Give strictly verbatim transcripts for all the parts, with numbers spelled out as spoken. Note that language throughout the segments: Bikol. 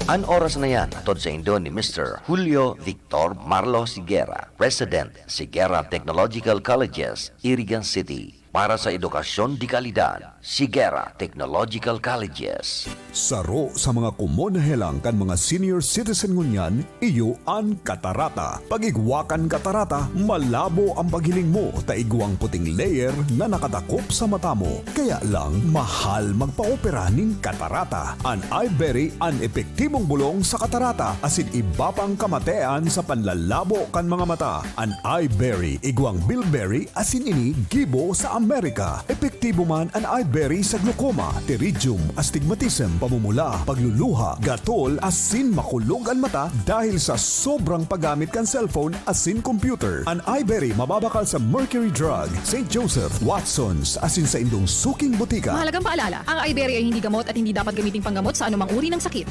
An oras na yan, hatod saindo ni Mister Julio Victor Marlo Sigera, President, Sigera Technological Colleges, Irigan City, para sa edukasyon de kalidad. Sigera Technological Colleges. Saro sa mga komon na helang kan mga senior citizen ngunyan, iyo an katarata. Pag-igwa kan katarata, malabo an paghiling mo ta igwang puting layer na nakadakop sa mata mo. Kaya lang, mahal magpaopera nin katarata. An Eyeberry an epektibong bolong sa katarata asin iba pang kamatean sa panlalabo kan mga mata. An Eyeberry, igwang bilberry asin ini gibo sa Amerika. Epektibo man an Eyeberry sa glaucoma, pterygium, astigmatism, pamumula, pagluluha, gatol, asin makulog an mata dahil sa sobrang paggamit kan cellphone asin computer. An Eyeberry mababakal sa Mercury Drug, Saint Joseph, Watson's, asin saindong suking botika. Mahalagang paalala, ang Eyeberry ay hindi gamot at hindi dapat gamiting panggamot sa anumang uri ng sakit.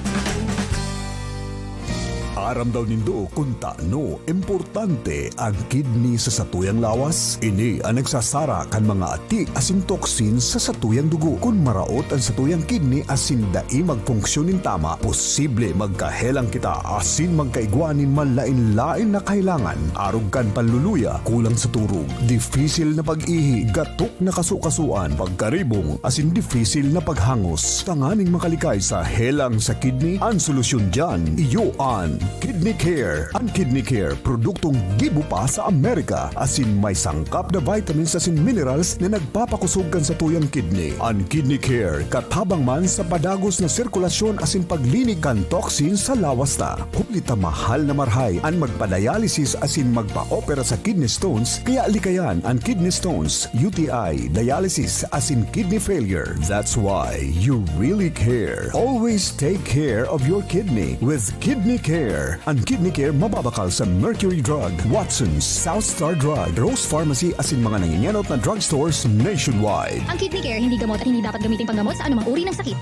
Aram daw nindo kun tano importante an kidney sa satuyang lawas? Ini an nagsasara kan mga ati asin toxins sa satuyang dugo. Kun maraot an satuyang kidney asin dai magfunksyon nin tama, posible magkahelang kita asin magkaigwa nin malain-lain na kahelangan, arog kan panluluya, kulang sa turog, difisil na pag-ihi, gatok na kasukasuan, pagkaribong, asin difisil na paghangos. Tanganing makalikay sa helang sa kidney, an solusyon diyan, iyo an Kidney Care. An Kidney Care, produktong gibo pa sa Amerika, asin may sangkap na vitamins asin minerals na nagpapakosog kan satuyang kidney. An Kidney Care, katabang man sa padagos na sirkulasyon asin paglinig kan toxin sa lawas ta. Huli ta mahal na marahay an magpa-dialysis asin magpa-opera sa kidney stones, kaya likayan an kidney stones, U T I, dialysis, asin kidney failure. That's why you really care. Always take care of your kidney with Kidney Care. An Kidney Care mababakal sa Mercury Drug, Watson's, South Star Drug, Rose Pharmacy asin mga nangingenot na drugstores nationwide. Ang Kidney Care hindi gamot at hindi dapat gamiting panggamot sa anumang uri ng sakit.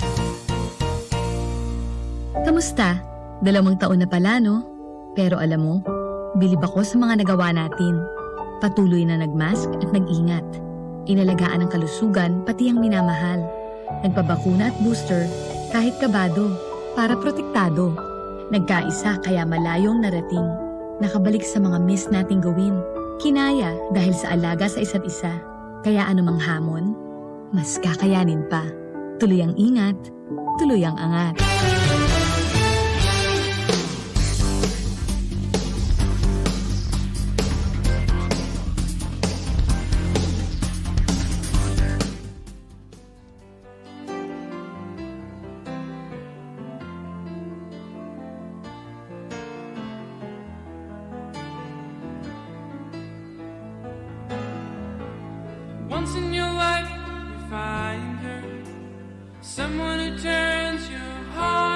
Kamusta? Dalawang taon na pala, no? Pero alam mo, bilib ako sa mga nagawa natin. Patuloy na nag-mask at nag-ingat. Inalagaan ang kalusugan, pati ang minamahal. Nagpabakuna at booster, kahit kabado, para protektado. Nagkaisa, kaya malayong narating. Nakabalik sa mga miss nating gawin. Kinaya dahil sa alaga sa isa't isa. Kaya anumang hamon, mas kakayanin pa. Tuloy ang ingat, tuloy ang angat. Once in your life, you find her, someone who turns your heart